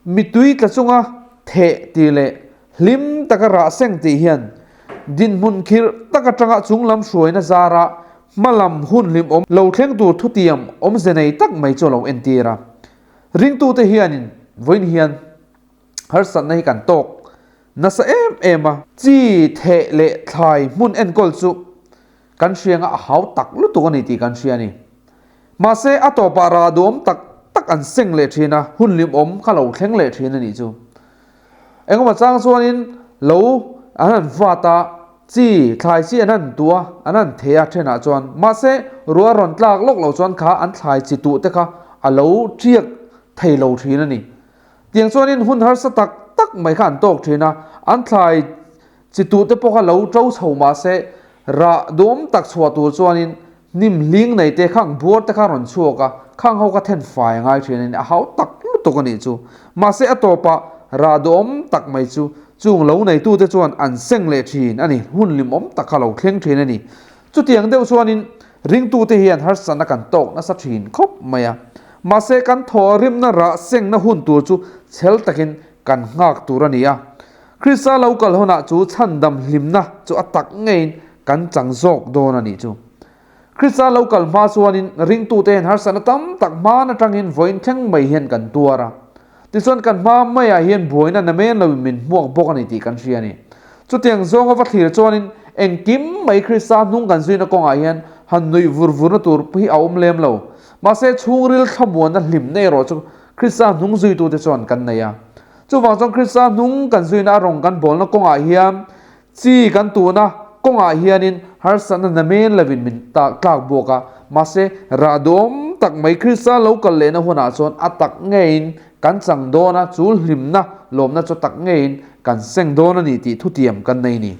Mitui tla chunga theh tih leh hlim taka rah seng tih hian dinhmun khirh tak atanga chunglam hruaina zara hmalam hun hlimawm lo thleng tur thutiam awmze nei tak mai chu a lo entir a. Ringtute hianin vawiin hian harsatna hi kan tawk nasa em em a. Chi theh leh thlai hmun enkawl chu kan hrianga a hau tak lutuk a ni tih kan hria a ni. Mahse, a tawpah rah duhawm tak tak an seng leh thin a, hun limawm kha lo thleng leh thin a nih chu. Engemaw chang chuanin lo an han vat a, chi, thlai chi an han tuh a, an han theh a thenah chuan. Mahse, ruah rawn tlak lawk lo chuan kha an thlai chi tuh te kha a lo tiak thei lo thin a ni. Tiang chuanin hun harsa tak tak mai kha an tawk thin a, an thlai Chi tute pawh kha lo to chho mah se, rah duam tak chhuah tur chuanin hnim hling nei te khang buar te kha rawn chhuak a, khang ho kha then fai a ngai thin a ni, a hau tak lutuk a nih chu. Mahse a tawpah rah duam tak mai chu chung lo neitute chuan an seng leh thin a ni, hun limawm tak kha lo thleng thin a ni. Chutiang deuh chuanin ringtute hian harsatna kan tawk nasa thin khawp mai a, mahse kan thaw rimna rah sengna hun tur chu chhel takin kan nghak tur a ni a. Krista lo kal hunah chu chhandam hlimna chu a tak ngeiin kan chang zawk dawn a nih chu. Krista lo kal hma chuanin ringtute hian harsatna tam tak hman atangin vawiin thleng mai hian kan tuar a. Tichuan kan hma maiah hian buaina namen loin min hmuak bawk a ni tih kan hria a ni. Chutiang zawnga va thlir chuanin engkim mai Krista hnung kan zuina kawngah hian han nuih vur vurna tur hi a awm lem lo. Mahse chhungril thlamuanna hlimna erawh chu. Krista hnung zuitute chuan kan nei a. Chuvang chuan Krista hnung kan zuina a rawng kan bawlna kawngah hian chi kan tuna kawngah hianin harsatna namen lovin min tlak buak a, mahse rah duhawm tak mai Krista lo kal lehna hunah chuan a tak ngeiin kan chang dawn a, chu hlimna lawmna chu tak ngeiin kan seng dawn a ni tih thutiam kan nei ni.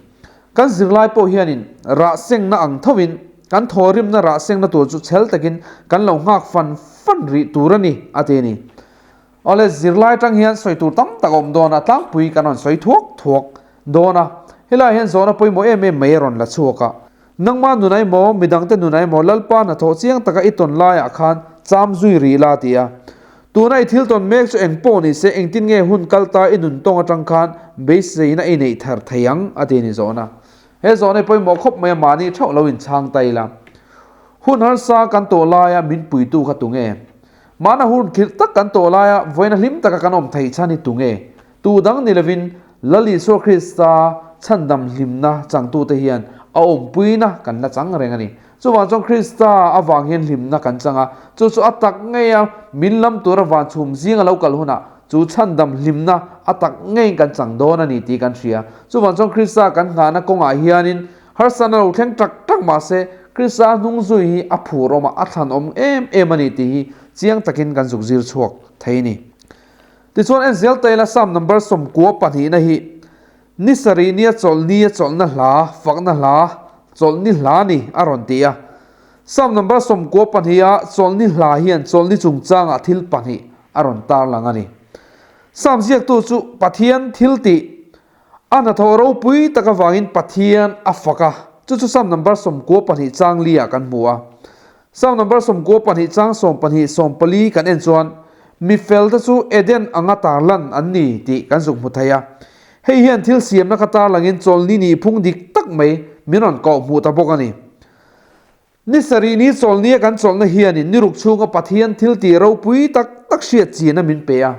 Kan zirlai pawh hianin rah sengna ang thovin kan thawhrimna rah sengna tur chu chhel takin kan lo nghak fan fan rih tur a ni, a ti a ni. Awle, zirlai atang hian sawi tur tam tak a awm dawn a, tlangpui kan rawn sawi thuak thuak dawn a. Helaiah hian zawhna pawimawh em em mai a rawn la chhuak a. Nangmah nunah emaw, midangte nunah emaw Lalpa hnathawh chiang taka i tawn laiah khan cham zui rih la ti a. Tuna i thil tawn mek chu eng pawh ni se, engtin nge hun kal ta i nun tawng atang khan beiseina i neih thar thei ang a ti a ni zawhna. He zawhna hi pawimawh khawp mai a, mahni theuh lo inchhang ta ila. Hun harsa kan tawh laia min puitu kha tunge? Mahna hun khirh tak kan tawh laia vawiina hlim taka kan awm theih chhan hi tunge? Tu dang ni lovin Lal Isua Krista chhandam hlimna changtute hian a awmpuina kan la chang reng a ni. Chuvang chuan Krista avang hian hlimna kan chang a, chu chu a tak ngeia min lam tura van chhum zinga lo kal hunah chu chhandam hlimna a tak ngeiin kan chang dawn a ni tih kan hria. Chuvang chuan Krista kan nghahna kawngah hianin Harsatna lo thleng tak tak mah se, Krista hnung zui hi a phur awm a, a thlan awm em em a ni tih hi chiang takin kan zuk zir chhuak thei a ni. Tichuan en zel taila Psalm number 90 pahnihna hi ni sarih nia chawlh nia chawlhna hla, fakna hla, chawlhni hla ni a rawn ti a. Psalm number 90 pahniha chawlhni hla hian chawlhni chungchangah thil pahnih a rawn tarlang a ni. Psalm ziaktu chu Pathian thiltih A hnathawh ropui tak avangin Pathian a fak a, chu chu Psalm number 92 chang li ah kan hmu a. Psalm number 92 chang 12, 14 kan en chuan mi felte chu Eden anga tarlan an ni tih kan zuk hmu thei a. Hei hian thil siamna kha tarlangin chawlni nihphung dik tak mai min rawn koh hmuh ta bawk a ni. Ni sarih ni chawlhnia kan chawlhna hianin ni ruk chhunga Pathian thil tih ropui tak tak hriat chin a min pe a.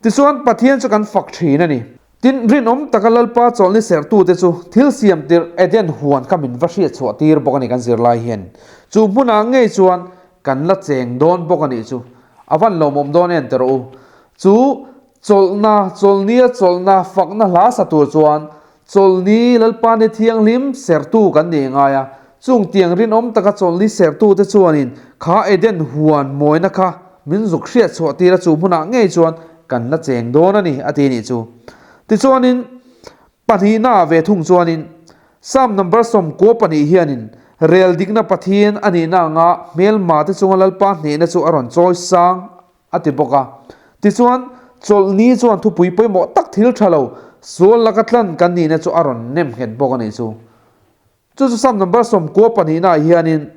Tichuan, Pathian chu kan fak thin a ni. Tin, rinawm taka Lalpa chawlhni serhtute chu thil siam tirh Eden huan kha min va hriat chhuah tir bawk a ni kan zirlai hian. Chu hmunah ngei chuan kan la cheng dawn bawk a nih chu. A van lawmawm dawn en teh rawh u. Chu chawlhna, chawlhnia chawlhna fakna hla sa tur chuan Chawlhni Lalpa ni thianghlim sertu kan nih ngai a, chung tiang rinawm taka chawlhni sertute chuanin kha Eden huan mawina kha min zuk hriat chhuah tir a chu hmunah ngei chuan kan la cheng dawn a ni a ti nih chu. Tichuanin pahnihnaah ve thung chuanin Psalm number 92 hianin rel dikna Pathian a nihna anga hmelmate chunga Lalpa hnehna chu a rawn chawi sang a ti bawk a. Tichuan, chawlhni chuan thupui pawimawh tak thil tha lo, sual laka tlan kan nihna chu a rawn nem nghet bawk a nih chu. Chu chu Psalm number 92 ah hianin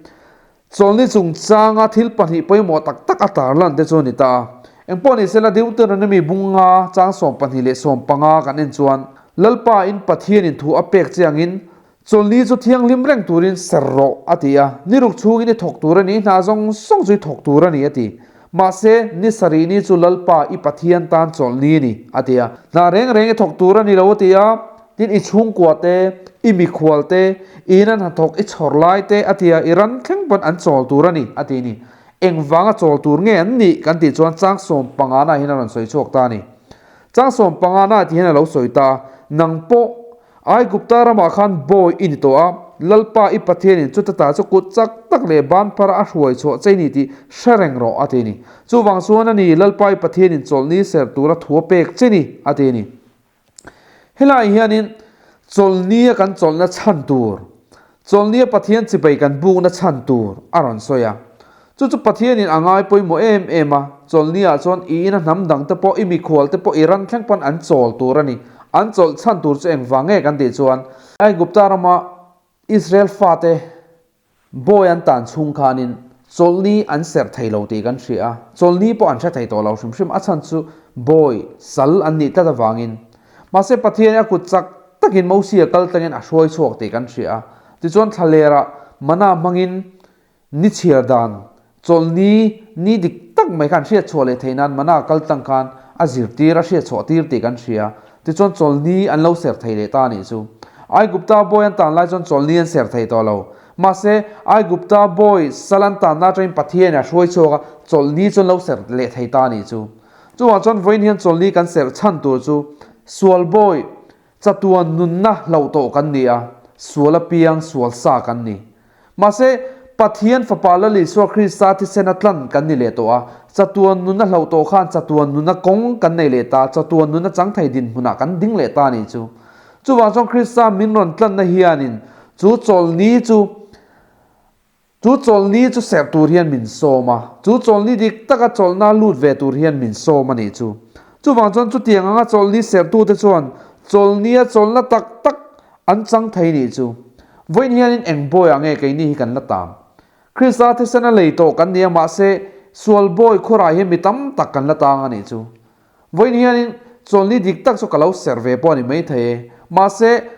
chawlhni chungchanga thil pahnih pawimawh tak tak a tarlan te chu a ni ta a. Engpawh ni sela Deuteronomy bunga chang 12 leh 15 kan en chuan Lalpa in Pathianin thu a pek che angin Chawlhni chu thianghlim reng turin ser rawh, a ti a. Ni ruk chhungin i thawk tur a ni, hna zawng zawng chu i thawk tur a ni, a ti. Mahse, ni sarih ni chu Lalpa i Pathian tan chawlhni a ni, a ti a. Hna reng reng i thawk tur a ni lo, a ti a. Tin, i chhungkua te, i mikhual te, i ina hnathawk i chhawr lai te, a ti a, i ran thleng pawn an chawl tur a ni, a ti a ni. Engvanga chawl tur nge an nih kan tih chuan chang 15 na hian a rawn sawi chhuak ta a ni. Chang 15 na ti hian a lo sawi ta a, Nang pawh, Aigupta ramah khan bawi i ni tawh a, Lalpa i Pathianin chuta ta chu kut chak tak leh ban phara a hruai chhuah che ni tih hre reng rawh, a ti a ni. Chuvang chuan a ni, Lalpa i Pathianin chawlhni ser tura thu a pek che ni, a ti a ni. Helaiah hianin chawlhnia kan chawlhna chhan tur, chawlhnia Pathian chibai kan bukna chhan tur a rawn sawi a. Chu chu Pathianin a ngai pawimawh em em a, chawlhniah chuan i ina hnam dangte pawh, i mikhualte pawh i ran thleng pawn an chawl tur a ni. An chawlh chhan tur chu engvang nge kan tih chuan, Aigupta rama Israel fate bawi an tan chhung khanin chawlhni an serh thei lo tih kan hria a, chawlhni pawh an hre thei tawh lo hrim hrim, a chhan chu bawi sal an nih tlat avangin. Mahse Pathianin a kut chak takin Mosia kal tlangin a hruai chhuak tih kan hria a, tichuan thlalerah mana hmangin Ni chhiar dan, chawlhni ni dik tak mai khan hriat chhuah leh theih nan mana kal tlang khan a zirtir, a hriat chhuah tir tih kan hria. Tichuan chawlhni an lo ser thei leh ta a nih chu. Aigupta bawi an tan lai chuan chawlhni an ser thei tawh lo. Mahse, Aigupta bawi sal an tanna atangin Pathianin a hruai chhuak a, chawlhni chu an lo ser leh thei ta a nih chu. Chuvang chuan vawiin hian chawlni kan serh chhan tur chu sual bawi chatuan nunna hlauh tawh kan ni a, sual apiang sual sa kan ni. Mahse, Pathian Fapa Lal Isua Krista thisen a tlan kan ni leh tawh a, chatuan nunna hlauh tawh khan chatuan nunna kawng kan nei leh ta, chatuan nunna chang thei dinhmunah kan ding leh ta a nih chu. Chuvang chuan Krista min rawn tlanna hianin chu chawlni chu chu chawlni chu serh tur hian min sawm a, chu chawlni dik taka chawlhna lut ve tur hian min sawm a nih chu. Chuvang chuan chutiang anga chawlni serhtute chuan chawlnia chawlhna tak tak an chang thei nih chu. Vawiin hianin eng bawiah nge keini hi kan la tang? Krista thisen a lei tawh kan ni a mahse sual bawi khurah hian mi tam tak kan la tang a nih chu. Vawiin hianin chawlni dik tak chu ka lo serh ve pawh a ni maithei e. Mahse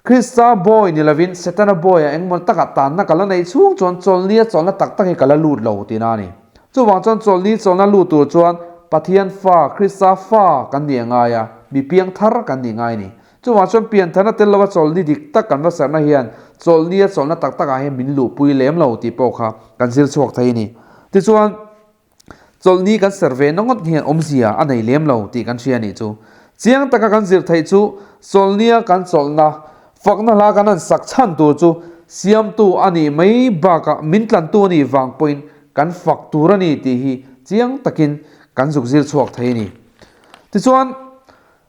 Krista bawi ni lovin Setana bawiah engmaw takah tanna ka la neih chhung chuan chawlnia chawlhna tak tak hi ka la lut lo tihna a ni. Chuvang chuan chawlni chawlhna lut tur chuan Pathian fa, Krista fa kan nih a ngai a, mi piang thar kan nih ngai a ni. Chuvang chuan piantharna tel lova chawlhni dik tak kan va serhna hian chawlhnia chawlhna tak takah hian min luhpui lem lo tih pawh kha kan zir chhuak thei a ni. Tichuan, chawlhni kan serh ve na ngawt hian awmzia a nei lem lo tih kan hria a nih chu. Chiang taka kan zir theih chu chawlhnia kan chawlhna, fakna hla kan han sak chhan tur chu siamtu a nih mai bakah min tlantu a nih vang pawhin kan fak tur a ni tih hi chiang takin kan zuk zir chhuak thei a ni. Tichuan,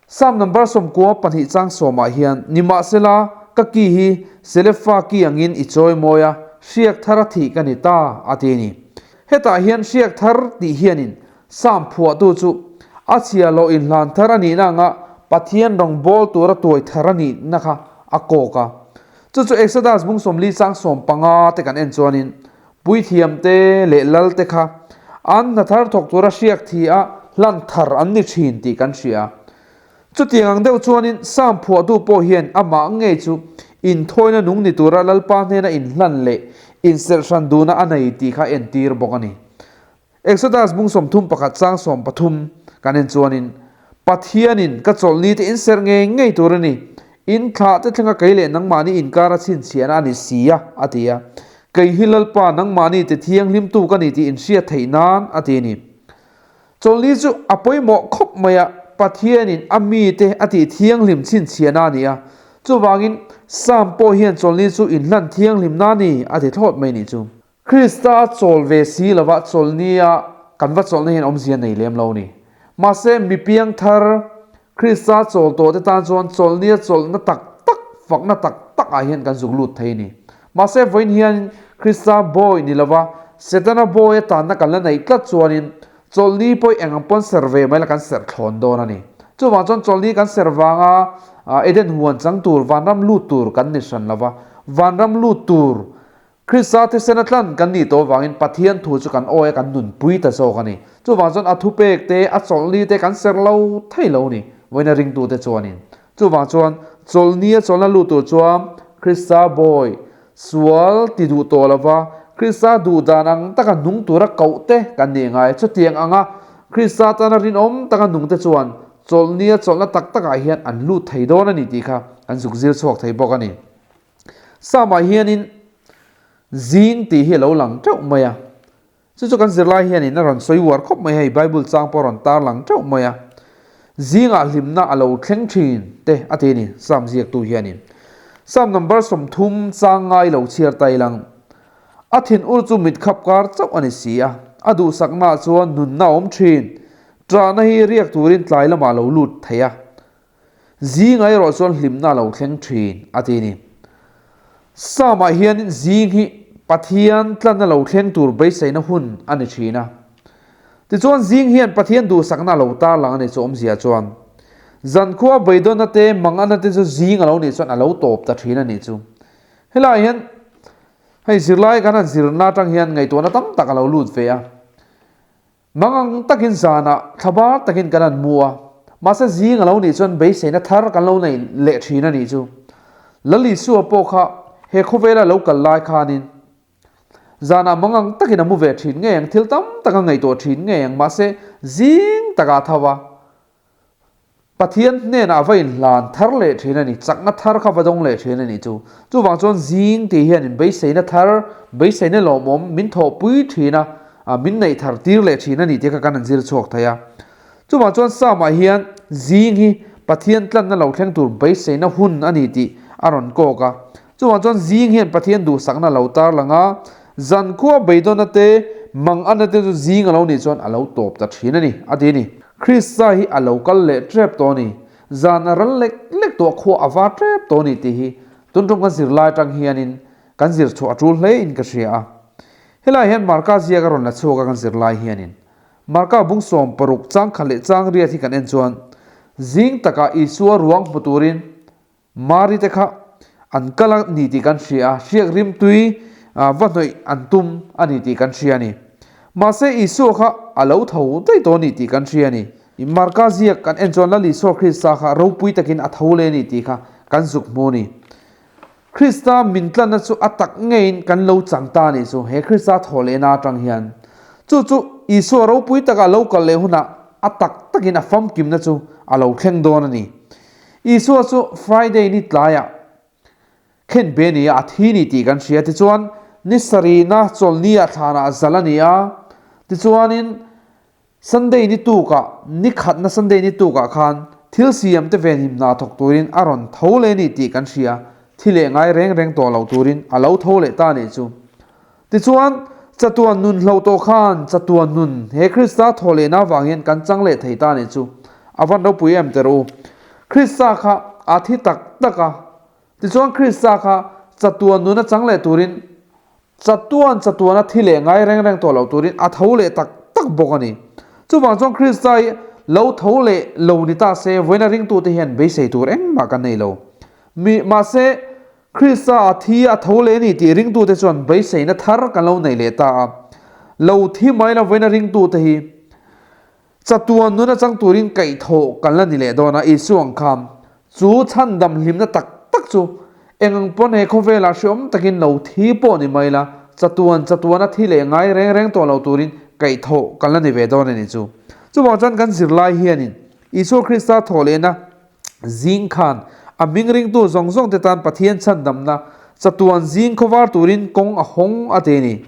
Psalm number 12 chang sawmah hian, Nimahsela, ka ki hi Selefa ki angin i chawi mawi a, hriak thar a thih ka ni ta, a ti a ni. Hetah hian hriak thar tih hianin Psalm phuahtu chu a chhia loh inhlan thar a nihna anga Pathian rawngbâwl tura tuai thar a nihna kha a kâwk a. Chu chu Exodus bung 40 chang 15 te kan en chuanin Puithiamte leh lalte kha an hna thar thawk tura hriak thi a hlan thar an ni thin tih kan hria. Chutiang ang deuh chuanin Psalm phuahtu pawh hian amah ngei chu inthawina nung ni tura Lalpa hnena inhlan leh inserhhran duhna a nei tih kha entir bawk a ni. Exodus bung 31 chang 13 kan en chuanin, Pathianin ka chawlhni te inserh ngei ngei tur a ni, in thlah te thlenga kei leh nangmahni inkar a chhinchhiahna a ni si a, a ti a. Kei hi Lalpa nangmahni te thianghlimtu ka ni tih inhriat theih nan, a ti a ni. Chawlhni chu a pawimawh khawp mai a, Pathianin a mite a tih thianghlim chhinchhiahna a ni a. Chuvangin, Psalm pawh hian chawlhni chu inhlan thianghlimna a ni, a ti thlawt mai nih chu. Krista a chawl ve si lova chawlhnia kan va chawlhna hian awmzia nei lem lo ni. Mahse, mi piang thar Krista chawl tawh te tan chuan chawlhnia chawlhna tak tak, fakna tak tak ah hian kan zuk lut thei ni. Mahse, vawiin hian Krista bawi ni lova Setana bawi a tanna kan la neih tlat chuanin chawlhni pawh eng ang pawn ser ve mai la kan serh thlawn dawn a ni. Chuvang chuan chawlhni kan ser vanga Eden huan chang tur, vanram lut tur kan ni hran lova, vanram lut tur Krista thisen a tlan kan nih tawh avangin Pathian thu chu kan awi a, kan nunpui ta zawk a ni. Chuvang chuan a thupek te, a chawlhni te kan ser lo thei lo ni, vawiina ringtute chuanin. Chuvang chuan chawlhni a chawlhna lut tur chuan Krista bawi, sual ti duh tawh lova Krista duh dan ang taka nung tura koh te kan nih ngai. Chutiang anga Krista tana rinawm taka nung te chuan chawlhni a chawlhna tak takah hian an lut thei dawn a ni tih kha kan zuk zir chhuak thei bawk a ni. Psalm-ah hianin zing tih hi a lo lang teuh mai a, chu chu kan zirlai hianin a rawn sawi uar khawp mai hei, Bible chang pawh a rawn tar lang teuh mai a, zingah hlimna a lo thleng thin te a ti a ni Psalm ziaktu hianin. Psalm number 30 chang ngai lo chhiar ta ilang, A thin ur chu mit khap kar chauh a ni si a, a duhsaknaah chuan nunna a awm thin, ṭahna hi riak turin tlai lamah a lo lut thei a, Zingah erawh chuan hlimna a lo thleng thin, a ti a ni. Psalm-ah hian zing hi Pathian tlanna lo thleng tur beiseina hun a ni thin a. Tichuan zing hian Pathian duhsakna a lo tarlang a ni chu awmzia chuan zankhua beidawnna te mangana te chu zing a lo nih chuan a lo tawp ta thin a nih chu. Helaiah hian hei zirlai kan han zirna atang hian ngaihtuahna tam tak a lo lut ve a. Mangang takin zanah thlabar takin kan han mu a, mahse zing a lo nih chuan beiseina thar kan lo nei leh thin a nih chu. Lal Isua pawh kha he khawvela lo kal lai khanin zanah mangang takin a mu ve thin ngei ang, thil tam tak a ngaihtuah thin ngei ang, mahse zing takah a tho a. Pathian hnenah a va inhlan thar leh thin a ni, chakna thar kha va dawng leh thin a nih chu. Chuvang chuan zing tih hian in beiseina thar, beiseina lawmawm min thawhpui thin a, min neih thar tir leh thin a ni tih kha kan han zir chhuak thei a. Chuvang chuan Psalm ah hian zing hi Pathian tlanna lo thleng tur beiseina hun a ni tih a rawn kawk a. Chuvang chuan zing hian Pathian duhsakna a lo tarlang a, zankhua beidawna te, manganna te chu zing a lo nih chuan a lo tawp ta thin a ni, a ti a ni. Krista hi a lo kal leh tep tawh a ni. Zan a ral lek lek tawh a, khua a var tep tawh a ni tih hi tun tum kan zirlai atang hianin kan zir chhuah a tul hle in ka hria a. Helaiah hian Marka ziak a rawn la chhuak a kan zirlai hianin. Marka bung 60 changkhat leh changriat hi kan en chuan zing takah Isua ruang hmu turin Mari te kha an kal a ni tih kan hria a, hriak rimtui va hnawih an tum a ni tih kan hria a ni. Mahse Isua kha a lo tho daih tawh a ni tih kan hria a ni. Marka ziak kan en chuan Lal Isua Krista kha ropui takin a tho leh a ni tih kha kan zuk hmu a ni. Krista min tlanna chu a tak ngeiin kan lo chang ta a nih chu, he Krista thaw lehna atang hian. Chu chu Isua ropui taka a lo kal leh hunah a tak takin a famkimna chu a lo thleng dawn a ni. Isua chu Friday ni tlaiah khen be ni a, a thi ni tih kan hria. Tichuan, ni sarihna chawlhniah thlanah zal a ni a, tichuanin Sunday ni tukah, ni khatna Sunday ni tukah khan thil siam te venhim hna thawk turin a rawn tho leh ni tih kan hria, thi leh ngai reng reng tawh lo turin a lo tho leh ta nih chu. Tichuan, chatuan nun hloh tawh khan chatuan nun he Krista thaw lehna avang hian kan chang leh thei ta nih chu. A van ropui em ter u. Krista kha a thi tak tak a. Tichuan Krista kha chatuan nun a chang leh turin Chatuan chatuana thi leh ngai reng reng tawh loh turin a tho leh tak tak bawk a ni. Chuvang chuan Krista hi lo tho leh lo ni ta se vawiina ringtute hian beisei tur engmah kan nei lo. Mi, mahse, Krista a thi a tho leh a ni tih ringtute chuan beiseina thar kan lo nei leh ta a. Lo thi mai la vawiina ringtute hi chatuan nun atang turin kaihthawh kan la ni leh dawn a, Isua ang khan chu chhandam hlimna tak tak chu eng ang pawn he khawvelah hreawm takin lo thi pawh ni mai la, chatuan chatuana thi leh ngai reng reng tawh lo turin kaihthawh kan la ni ve dawn a ni chu. Chuvang chuan kan zirlai hianin Isua Krista thawh lehna zing khan a hming ringtu zawng zawng te tan Pathian chhandamna chatuan zing khawvar turin kawng a hawng a ti a ni.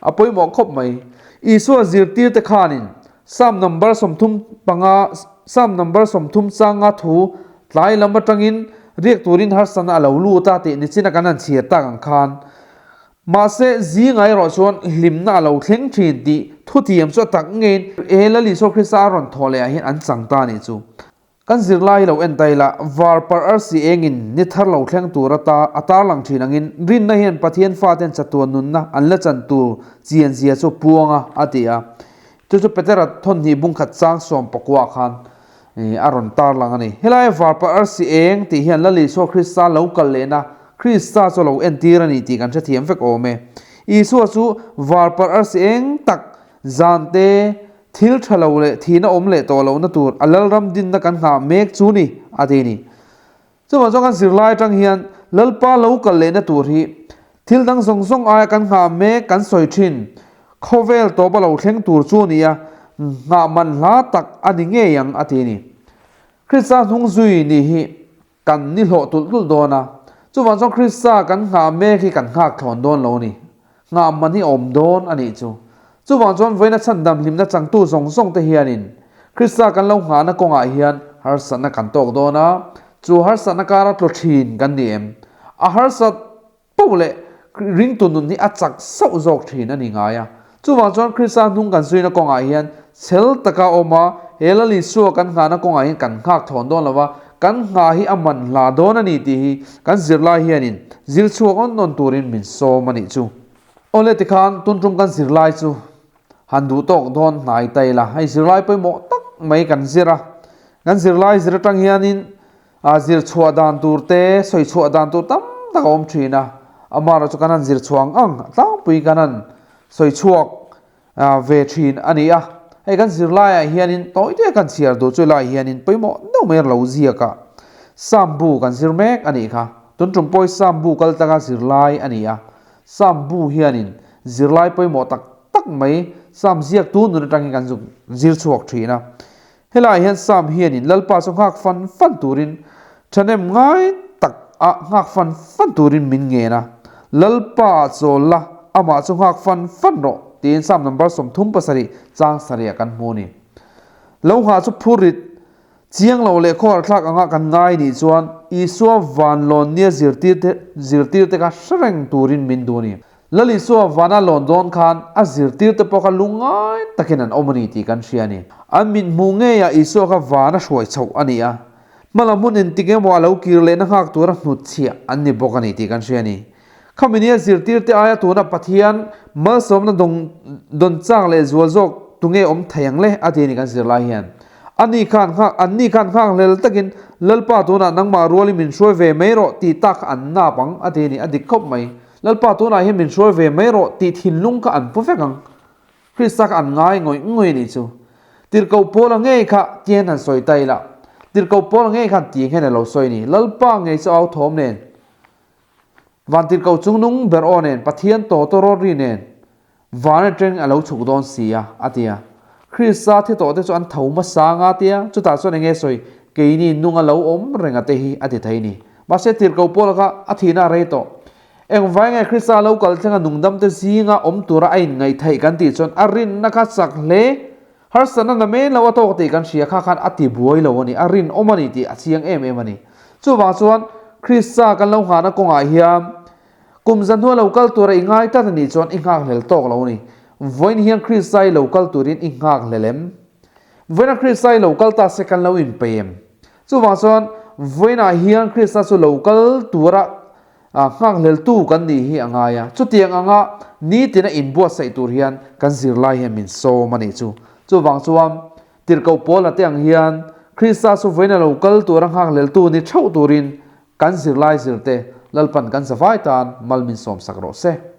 A pawimawh khawp mai. Isua zirtir te khanin Psalm number 35 Psalm number 30 changa thu tlai lam atangin riak turin harsatna a lo lut a tih nichina kan han chhiar tak ang khan mahse zingah erawh chuan hlimna a lo thleng thin tih thutiam chu a tak ngeiin he Lal Isua Krista a rawn thawh leh ah hian an chang ta a nih chu. Kan zirlai lo en ta ila, var parh arsi engin ni thar lo thleng tur ata a tarlang thin angin rinna hian Pathian faten chatuan nunna an la chan tur chian zia chu puang a, a ti a. Chu chu Petera thawnhnih bungkhat chang 19 khan a rawn tarlang a ni. Helaia var parh arsi eng tih hian Lal Isua Krista lo kal lehna Krista chu a lo entir a ni tih kan hrethiam vek awm e. Isua chu var parh arsi eng tak zan te, Thil tha lo leh thihna awm leh tawh lohna tur a Lalram dinna kan nghah mek chu ni, a ti ni. Chuvang chuan kan zirlai atang hian Lalpa lo kal lehna tur hi thil dang zawng zawng aia kan nghah mek kan sawi thin. Khawvel tawpa lo thleng tur chu a ni a, nghah man hla tak a ni ngei ang, a ti ni. Krista hnung zui ni hi kan ni hlawh tulh tulh dawn a, chuvang chuan Krista kan nghah mek hi kan nghak thlawn dawn lo a ni. Nghah man hi a awm dawn a nih chu. Chuvang chuan vawiina chhandam hlimna changtu zawng zawng te hianin Krista kan lo nghahna kawngah hian harsatna kan tawk dawn a, chu harsatna kara tlaw thin kan ni em? A harsat poh leh ringtu nun hi a chak sauh zawk thin a ni ngai a. Chuvang chuan Krista hnung kan zuina kawngah hian chhel taka awm a, he Lal Isua kan nghahna kawngah hian kan nghak thawn dawn lo va, kan nghah hi a man hla dawn a ni tih hi kan zirlai hianin zir chhuak awn awn turin min sawm a nih chu. Awle tikhan tun tum kan zirlai chu han duh tawk dawn hnai ta ila, hei zirlai pawimawh tak mai kan zir a, kan zirlai zir atang hianin A zir chhuah dan tur te, sawi chhuah dan tur tam tak a awm thin a, amaherawh chu kan han zir chhuah ang ang tlangpui kan han sawi chhuak ve thin a ni a. Hei kan zirlaiah hianin tawi te kan chhiar duh chu helaiah hianin pawimawh deuh mai lo ziak a, Psalm bu kan zir mek a nih kha. Tun tum pawh hi Psalm bu kal tlanga zirlai a ni a, Psalm bu hianin zirlai pawimawh tak tak mai Psalm ziaktu nun atangin kan zir chhuak thin a. Helaiah hian Sam hianin Lalpa chu nghak fan fan turin thahnem ngai tak a nghak fan fan turin min ngen a, Lalpa ah chawl la, amah chu nghak fan fan rawh, tiin Sam number 37 chang sarih ah kan hmu a ni. Lo nghah chu phurrit chiang lo leh khawharthlak anga kan ngai nih chuan Isua van lawn nia zirtirte zirtirte kha hre reng turin min duh a ni. Lal Isua vana lawn dawn khan a zirtirte pawh kha lungngai takin an awm a ni tih kan hria a ni. An mit hmuh ngeiah Isua kha vana hruai chhoh a ni a, hmala hmun engtik emaw a lo kir lehna nghak tura hnutchhiah an ni bawk a ni tih kan hria a ni. Khami nia zirtirte aia tuna Pathian malsawmna dawng dawn chak leh zual zawk tunge awm thei ang le a ti a ni kan zirlai hian. Ani khan nghak an ni khan nghakhlel takin Lalpa tunah nangmah rualin min hruai ve mai rawh tih tak kha an nap ang a ti a ni a dik khawp mai. Lalpa tunah hian min hruai ve mai rawh tih thinlung kha an pu vek ang. Krista kha an ngai ngawih ngawih a nih chu. Tirhkoh Paula ngei kha tiang han sawi ta ila. Tirhkoh Paula ngei khan tiang hian a lo sawi a ni. Lalpa ngei chu au thawm nen. Vantirhkoh chungnung ber aw nen Pathian tawh tawh rawt ri nen van atang a lo chhuk dawn si a, a ti a. Krista thi tawh te chu an tho hmasa anga a ti a, chutah chuan enge sawi, keini nung a lo awm reng a te hi a ti thei ni. Mahse tirhkoh Paula kha a thihna a rei tawh. Engvai nge Krista lo kal thlenga nungdam te zinga awm tura a inngaihtheih kan tih chuan a rinna kha chak hle. Harsatna na men lo a tawk tih kan hria kha khan a ti buai lo a ni, a rinawm a ni tih a chiang em em a ni. Chuvang chuan Krista kan lo nghahna kawngah hian kum za hnua lo kal tura i ngai tlat a nih chuan i nghakhlel tawk lo a ni. Vawiin hian Krista i lo kal turin i nghakhlel em? Vawiina Krista i lo kal ta se kan lo inpeih em? Chuvang chuan vawiinah hian Krista chu lo kal tura Nghakhleltu kan nih hi a ngai a, chutiang anga nitina inbuatsaih tur hian kan zirlai hian min sawm a nih chu. Chuvang chuan Tirhkoh Paula te ang hian Krista chu vawiin a lo kal tura nghakhleltu ni theuh turin kan zirlai zirte Lalpan kan zavai tan mal min sawmsak rawh se.